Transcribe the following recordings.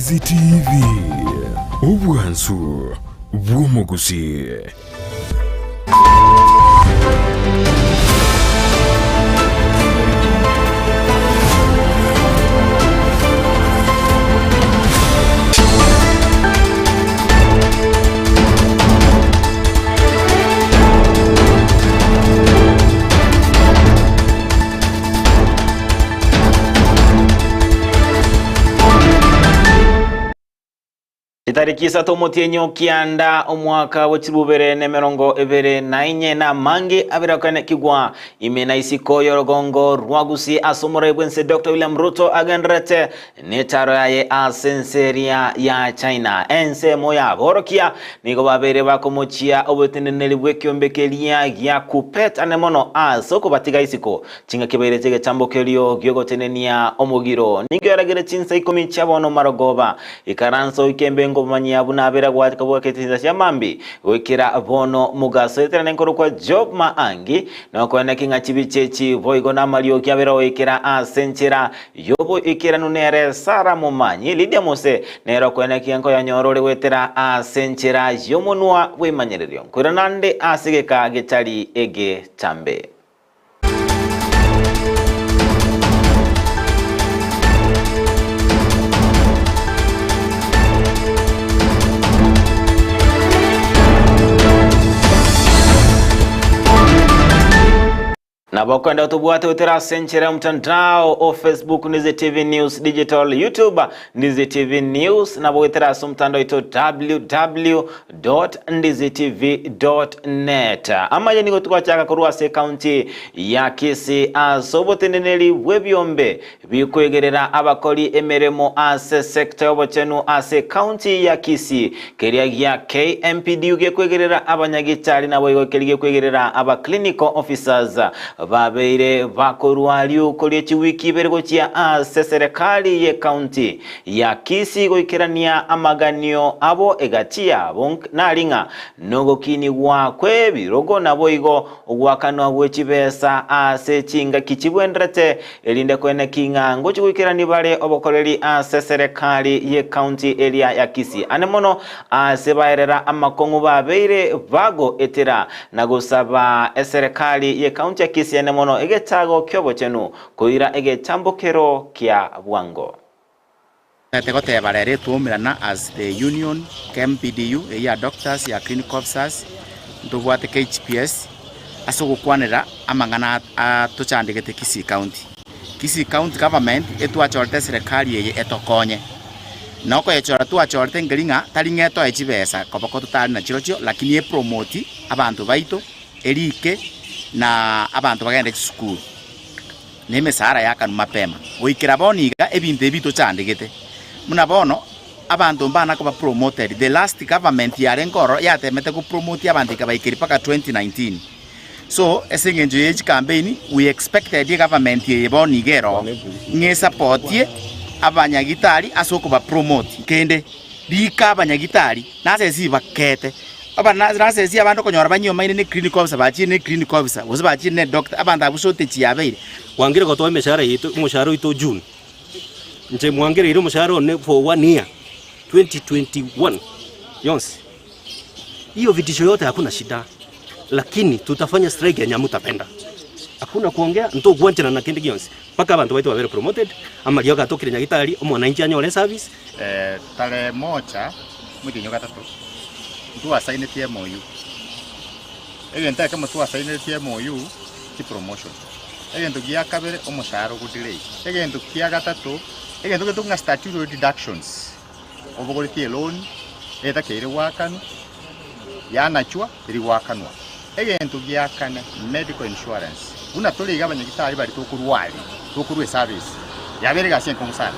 Ndizi TV, obwansu bw'omogusii. Chitariki isato omotienyi o kianda omwaka bwe chibubere na emerongo ebere na inye na amange abere akoenekigwa ime na isiko y'orogongo rwa Gusii ase omorai bwense Dr. William Ruto agenderete netaro yaye ase ense eria ya China. Ensemo yaborokia nigo babere bakomochia oboteneneri bw'ekiombe keria gia Kuppet ane mono ase okobatiga isiko chingaki bairete egetambo kerio giogotenenia omogiro. Nigo yaragere chinsa ikomi chia bono marogoba ikaranso ikembe ngomanyia buna abera gwatika bwakete chinsa cia mambi goikera bono mugaso etera nenkoro kwa Job Maangi nokoena king'a chibichechi boigo na marioki abera goikera ase enchera yobo ikeranu nere Sara Momanyi Lydia Mose nero koena kinga nkoyanyorore goetera ase enchera yomonwa bwemanyererio nkoira nande ase geka getari ege tambe. Nabokwenda tubwate utera senchera mtandao o Facebook Ndizi TV News Digital, YouTube Ndizi TV News, na bwetera mtandao ito www.ndizitv.net. Amaye nigo twachaka korwa se county ya Kisii asoboteneneri bwebyombe bikwegerera abakori emeremo ase sector yobochenu ase county ya Kisii keria gia KMPD gekwegerera abanyagitari nabo igo keria gekwegerera aba clinical officers babeire bakorwa riuko chiwiki ibere gochia ase serikali ye county ya Kisii goikerania amaganio abo egatia naringa nogokinigwa kwebirogo nabo igo ogwakanwa gwechibesa ase chinga kichibwenderete erinde kwene kinga ngochi goikerani bare obokoreri ase serikali ye county area ya Kisii ane mono ase baerera amakong'u babeire bago etera na gosaba eserikali ye county ya Kisii ane mono egetago kiobochenu koira egetambokero kia bwango. Tegoteba rere tuumirana as the union KMPDU ya doctors ya clinical officers ntobwate KHPS ase gokwanera amang'ana atochandegete Kisii County. Kisii County government etwachorete serikali eye etokonye noko yechora twachorete ngeri ng'a tari ng'etoe chibesa koboko totari na chirochio lakini epromoti abanto baito erike na abantu bagende chisukuru nemesara yakanu mapema goikera bono iga ebinto ebi tochandegete muna bono abantu mbana ko ba promoted. The last government yare ngoro yatemete ku promote abantu ikabaikeri paka 2019. So esengenjo ye campaign we expected the government ye bono igero nge support ye abanyagitari asoko ba promote kende rika abanyagitari nase bakete aba nase abantu konyora banyomaine ne clinic officer bachi ne clinic officer gose bachi ne doctor abantu abusote chiabeire wangire gotoa emeshahara yitu omushahara oito June nche mwangire ire omushahara one for 1 year 2021 yonse hiyo vitisho yote hakuna shida, lakini tutafanya strike ya mutapenda hakuna kuongea nto gwanchana na kindi gyonse paka abantu baitu babere promoted ama lyoka tokire nyagitari omwananchi anyore service. Tarehe moja mwezi wa gatatu tuwasainitie MOU egento ekemo tuwasainitie MOU ki promotion egento gia kabere omushahara ogudelay egento kia gatatu egento getunga statutory deductions obogoretie loan etakeire gwakanu yanachwa eri gwakanwa egento gia kane medical insurance buna toriga abanyagitari bari tokurwari tokurwe service yabere gasi enkong'u sana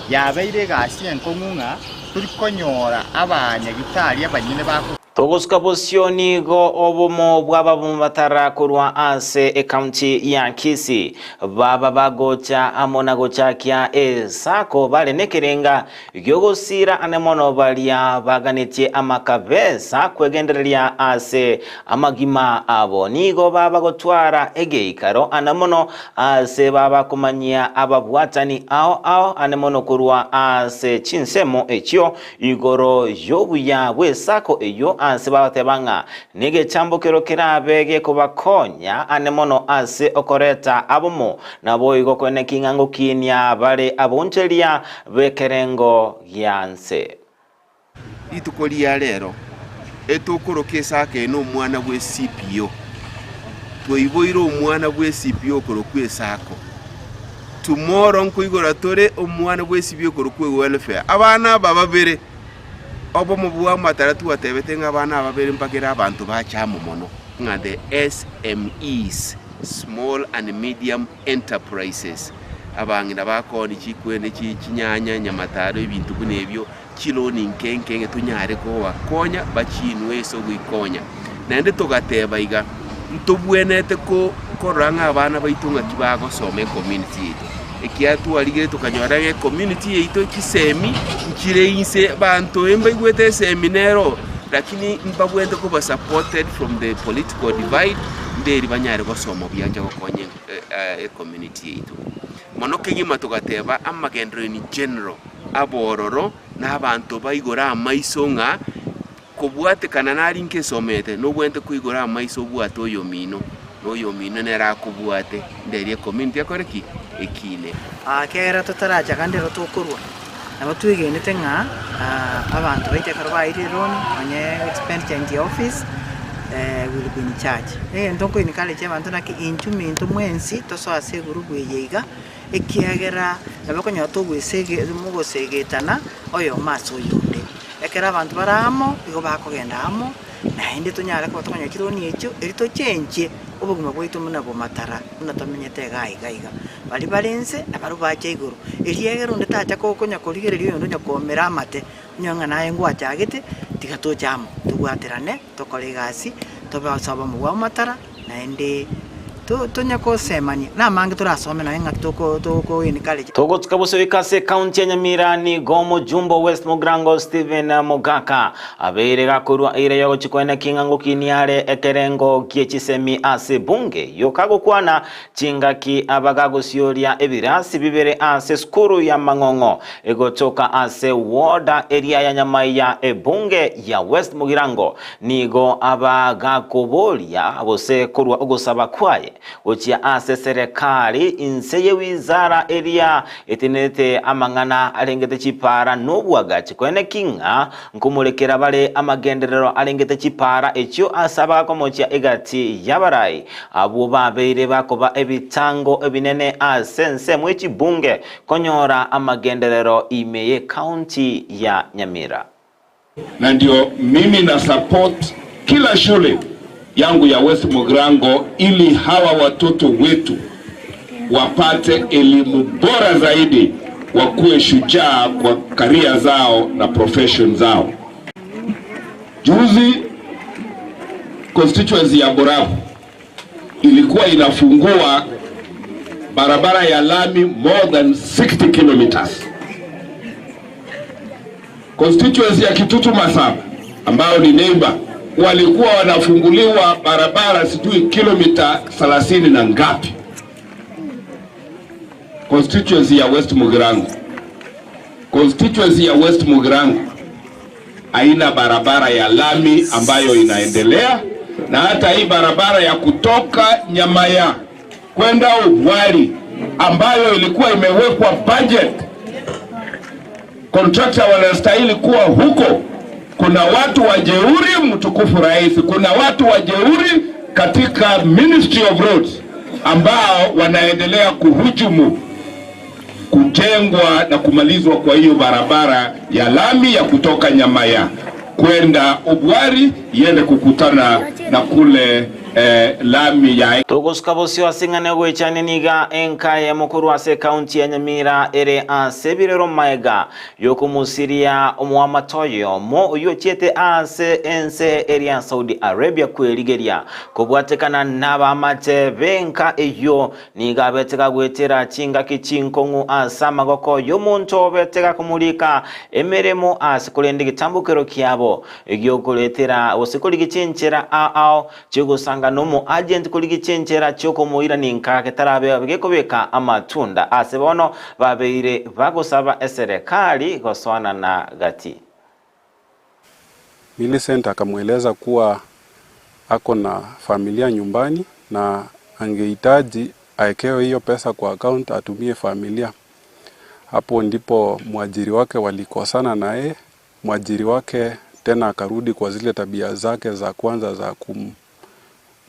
yabeire gasi enkong'u ng'a turikonyora abanyagitari abanyene bako. Togosuka bosio nigo obomo bw'ababomatara korwa ase ekaunti ya Kisii baba bagocha amo na gochakia esako bare nekerenga gyogosira anemono baria baganetie amakabesa kwegendereria ase amagima abo nigo baba gotwara egeikaro anemono ase baba kumanyia ababwatani ao ao anemono korwa ase chinsemo echio igoro yobuya bwesako eyo ase babatebanga nige chambukiro kirabe kubakonya anemono ase okoreta abomo nabo igo kwene kingango kinia bare aboncheria bekerengo gyanse itukoria lero etukoroke sake no mwana bwe CPO twoiboiro omwana bwe CPO korokwe sako tomorrow nkuigora tore omwana bwe CPO korokwe welfare abana bababere obomo bwa mataratu atebete ng'abana ababere mpakera abantu bachamu mono nga the SMEs, small and medium enterprises, abangina bakoni chikwene chinyanya nyamataro ebintu bunebyo chiloni nkenkenge tunyare kowa konya bachinwe so gwikonya naende togateba iga ntobwenete ko koranga abana baitu ng'aki bagosoma community yetu ekiatu aligere tukanyora ge community yetu kisemi nchire inse bantu embaigwete seminero lakini mbabwende kuba supported from the political divide nderi banyare gosoma byanja gokonye community yetu mono kegima tugateba amagendero in general abororo n'abantu baigora amaiso ng'a kobwatekana nari nkesomete nobwente kuigora amaiso obwate oyo mino noyo mino nerakobwate nderi community akoreki ekine kera tutaraja kandi rotokorwa nabo twigenete ng'a abantu baite karwa loan onye expenditure in the office will be in charge ndonko in college abantu naki inchuminto mwensi tosoa seguru gweyeiga ekiagera nabo konya togwesege mugosegetana oyo maso yonde ekera abantu baramo igo bakogenda amo naende tonyara ko tokonya kironi echo erito change obuguma bwaitu muna bomatara muna tomenyete gaiga iga bali balense nabaru bache iguru eriegero ndetacha kokonya korigererio yondo nyakomera amate nyonga naye ngwachagete tiga tochamo tugwaterane tokore gasi tobasaba mu matara naende tonyakosemania namange turasome naye ng'a toko toko in college togotsuka buso county ya Nyamira ni gomo Jumbo West Mugrango Steven Mogaka abere gakorwa ire yogo chikwene kingango kiniare ekerengo giechisemi ase bunge yokagokwana chingaki abagagosioria ebirasi bibere ase skuru ya Mang'ong'o egotoka ase woda area ya Nyamaiya ebunge ya West Mugirango nigo abagakoboria gose korwa ogosaba kwaye ochia ase serikali inseye wizara area etinete amang'ana arengete chipara nobwagachi kwene kinga nkumulekera bale amagenderero arengete chipara echio asaba komochia egati yabarai abo babeire bakoba ebitango ebinene ase nsemo echibunge konyora amagenderero imeye county ya Nyamira. Na ndio mimi na support kila shule yangu ya West Mugirango ili hawa watoto wetu wapate elimu bora zaidi, wakuwe shujaa kwa career zao na profession zao. Juzi constituency ya Borabu ilikuwa inafungua barabara ya lami more than 60 kilometers. Constituency ya Kitutu Masaba ambayo ni neighbor walikuwa wanafunguliwa barabara sijui kilomita 30 na ngapi. Constituency ya West Mugirango, constituency ya West Mugirango haina barabara ya lami ambayo inaendelea, na hata hii barabara ya kutoka Nyamaya kwenda Ubwari ambayo ilikuwa imewekwa budget, contractor wanastahili kuwa huko. Kuna watu wajeuri, mtukufu rais, kuna watu wajeuri katika Ministry of Roads ambao wanaendelea kuhujumu kujengwa na kumalizwa kwa hiyo barabara ya lami ya kutoka Nyamaya kwenda Ubwari iende kukutana na kule lami ya Togosuka bosio asing'ane goechane niga enka ya mokuru ase county ya Nyamira ere ase birero maega yokumusiria omwamatoyo mo oyo chiete ase ense area Saudi Arabia kwerigeria kobwatekana n'abamate benka eyo niga beteka gwetera chingaki chinkong'u ase amagoko y'omonto beteka kumurika emeremo ase korenda egitambukero kiabo egiokoretera gose korigichenchera ao chigosanga nomo agent korigichenchera chiokomoira ninka ketarabe gekobeka amatunda ase bono babeire bagosaba eserekali goswana na gati. Millicent akamweleza kuwa ako na familia nyumbani na angehitaji aekewe hiyo pesa kwa account atumie familia. Hapo ndipo mwajiri wake walikosana naye. Mwajiri wake tena akarudi kwa zile tabia zake za kwanza za kum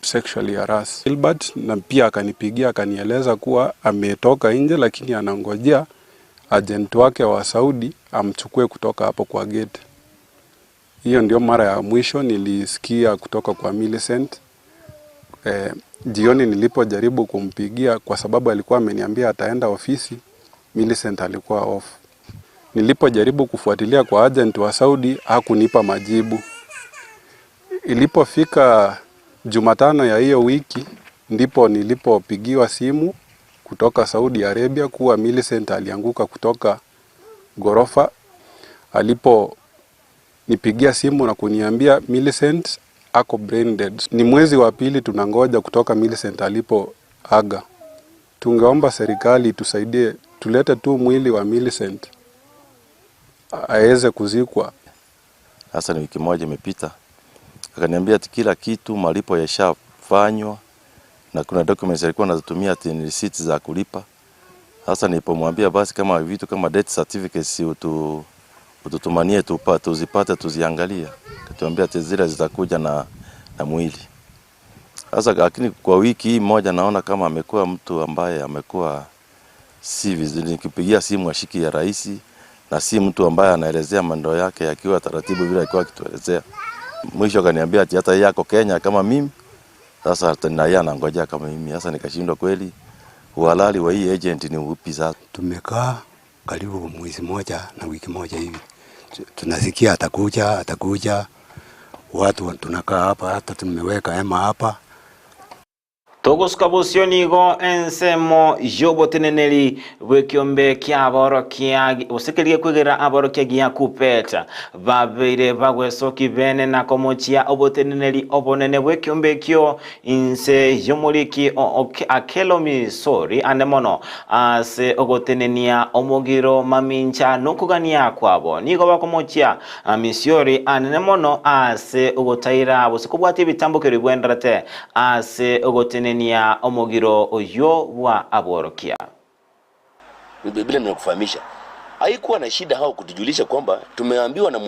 sexually harass Gilbert, na pia akanipigia akanieleza kuwa ametoka nje lakini anangojea agent wake wa Saudi amchukue kutoka hapo kwa gate. Hiyo ndio mara ya mwisho nilisikia kutoka kwa Millicent. Jioni nilipojaribu kumpigia kwa sababu alikuwa ameniambia ataenda ofisi, Millicent alikuwa off. Nilipojaribu kufuatilia kwa agent wa Saudi hakunipa majibu. Ilipofika Jumatano ya hiyo wiki ndipo nilipopigiwa simu kutoka Saudi Arabia kuwa Millicent alianguka kutoka gorofa. Alipo nipigia simu na kuniambia Millicent ako brain dead. Ni mwezi wa pili tunangoja kutoka Millicent alipo aga. Tungeomba serikali tusaidie, tulete tu mwili wa Millicent aweze kuzikwa. Sasa ni wiki moja imepita. Akaniambia ati kila kitu malipo yashafanywa na kuna documents alikuwa anazitumia ati ni receipts za kulipa. Sasa nilipomwambia basi kama vitu kama death certificates ututumanie tuzipate tuziangalia. Akatuambia ati zile zitakuja na mwili. Sasa lakini kwa wiki hii moja naona kama amekuwa mtu ambaye amekuwa si vizuri. Nikipigia simu ashiki ya rais na si mtu ambaye anaelezea mambo yake yakiwa taratibu vile alikuwa akituelezea. Mwisho akaniambia ati hata yeye ako Kenya kama mimi. Sasa hata na yeye anangojea kama mimi. Sasa nikashindwa kweli uhalali wa hii agent ni upi sasa. Tumekaa karibu mwezi moja na wiki moja hivi. Tunasikia atakuja. Watu tunakaa hapa, hata tumeweka hema hapa. Togosuka bosio nigo ensemo yoboteneneri bwekiombe kia aborokia osekerie kwegera aborokia gia kupeta babeire bagwesoki bene na komochia oboteneneri obonene bwekiombe kio inse yomoriki akelo misori anemono ase ogotenenia omogiro mamincha nokugania kwabo nigo bakomochia misiori anemono ase ogotaira bosekobwati ebitambukero bwenderete ase ogotenenia omogiro oyo wa aborokia. Biblia nimekufahamisha. Haikuwa na shida hao kutujulisha kwamba tumeambiwa na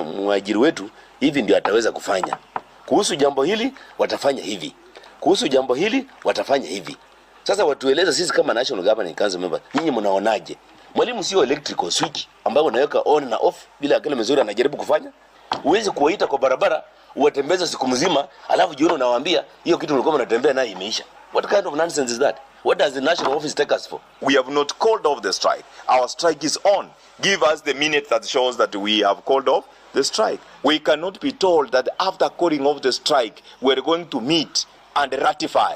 mwajiri wetu hivi ndio ataweza kufanya. Kuhusu jambo hili watafanya hivi. Kuhusu jambo hili watafanya hivi. Sasa watueleza sisi kama National Governing Council member, nyinyi mnaonaje? Mwalimu sio electrical switch ambayo unaweka on na off bila akili mzuri anajaribu kufanya. Uwezi kuwaita kwa barabara uwatembeza siku mzima alafu jioni unawaambia hiyo kitu ulikuwa unatembea nayo imeisha. What kind of nonsense is that? What does the national office take us for? We have not called off the strike. Our strike is on. Give us the minute that shows that we have called off the strike. We cannot be told that after calling off the strike, we are going to meet and ratify.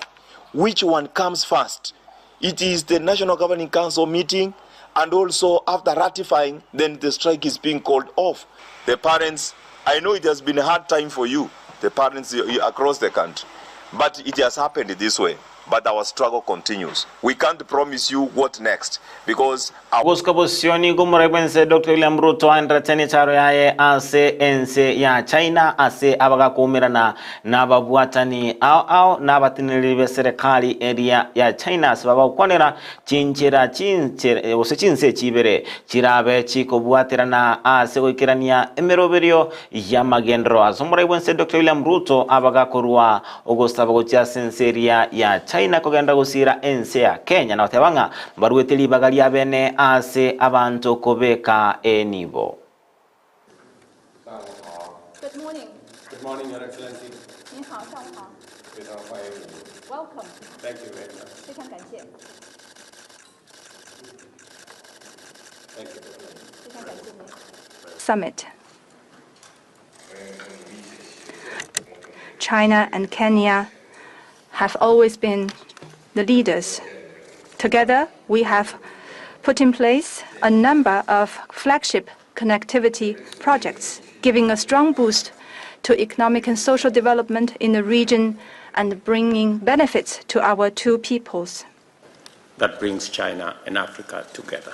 Which one comes first? It is the National Governing Council meeting, and also after ratifying, then the strike is being called off. The parents, I know it has been a hard time for you, the parents across the country, but it has happened this way. But our struggle continues. We can't promise you what next because our Goskabosioni gumurebwense Dr. William Ruto andrateni taro yaye ase ense ya China ase abagakumirana nababwatani ao nabatinirire be serikali area ya China ase babakwanera chinchera chinchera ose chinse chibere chirabe chikobwaterana ase goikerania emeroberio ya magendro ase umurebwense Dr. William Ruto abagakorwa ogosaba gochia sense area ya China kogenda gusira ense ya Kenya na otebanga baruete libagaria bene ase abantu kobeka enibo. Good morning. Good morning, Your Excellency. 您好，下午好。非常欢迎你们。 Welcome. Thank you very much. 非常感谢。 Thank you very much. 非常感谢您。 Summit. China and Kenya have always been the leaders. Together, we have put in place a number of flagship connectivity projects, giving a strong boost to economic and social development in the region and bringing benefits to our two peoples. That brings China and Africa together.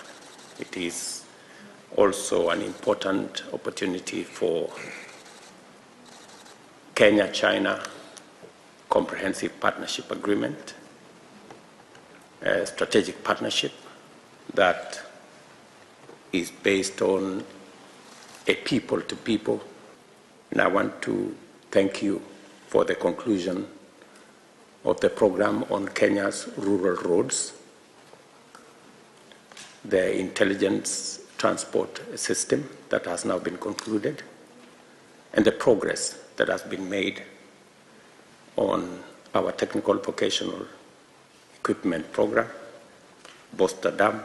It is also an important opportunity for Kenya-China Comprehensive Partnership Agreement, a strategic partnership that is based on a people-to-people. And I want to thank you for the conclusion of the program on Kenya's rural roads, the intelligence transport system that has now been concluded, and the progress that has been made on our technical vocational equipment program, Bosta Dam.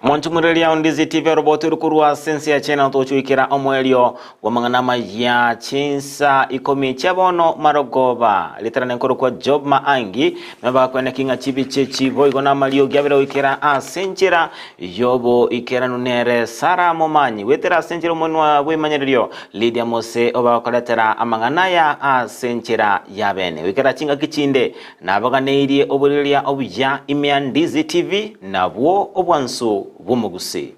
Mwanchumurelia Ondizi TV roboto rukurwa sense ya chena tochuikira omwelio wa mang'ana ya chinsa ikomi chabono marogoba litarane nkoro kwa Job Maangi meba kwene kinga chibi chechi boigo na malio gyabira wikira asenchera yobo ikera nunere Sara Momanyi wetera asenchera omonwa bwemanyererio Lydia Mose obakoretera amang'ana ya asenchera yabene wikera chinga kichinde nabaganeirie oburiria obuya imya Ndizi TV nabwo obwansu bumugusi.